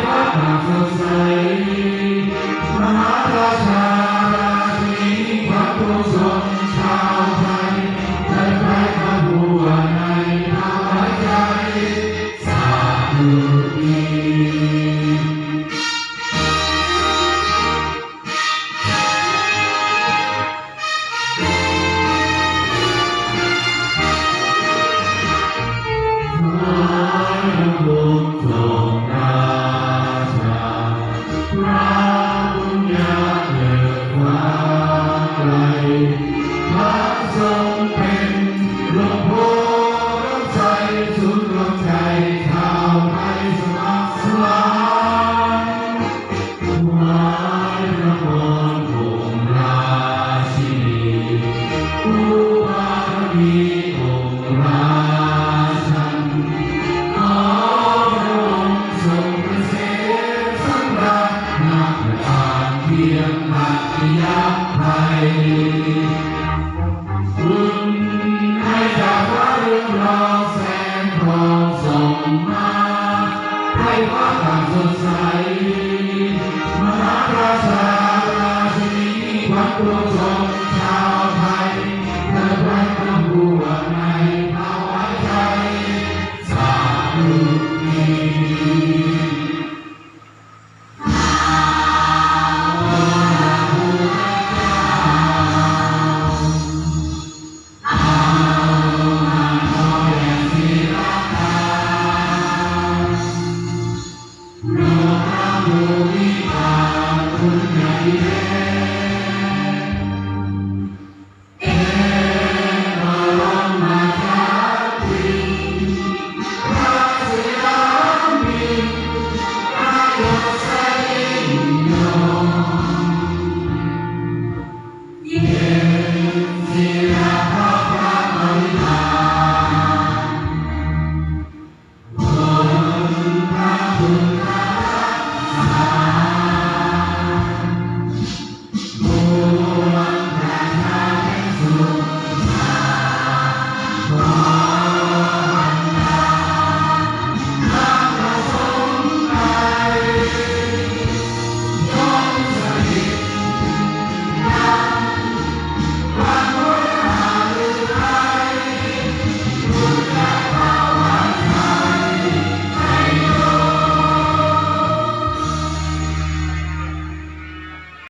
ພາກໜ້າສົດໃສ ມະຫາລາຊາ ລາຊິນີ ຂວັນທຸງຊົງຊາວໄທ ໄດ້ໄພພະບົວໃນຖວາຍໃຈ ສາທຸດີ. ຖວາຍບັງຄົມສົງລາຊາ ພະບຸນຍາເກີດຟ້າໄກ ພະຊົງເປັນຫຼວງພໍ່ຮັບໃຊ້ ສູນລວມໃຈຊາວໄທສະໝັກສະໝານ. ຖວາຍພະພອນອົງລາຊິນີ ອຸບາຣະມີອົງລາຊັນ ຂໍພະອົງຊົງປະເສດສຳລານ ນັບແລະອ່ານພຽງຮັກທີ່ຢາກໃຜ. ບຸນໃນຈາກຟ້າເຮືອງຮອງແສງທອງສົ່ງມາ ໃຫ້ຟ້າການສົດໃສ ມະຫາລາຊາ ລາຊິນີ ຂວັນພວງຊົງຊາວໄທ ເທີດໄພພະບົວໃນຖວາຍໃຈ ສາທຸດີ.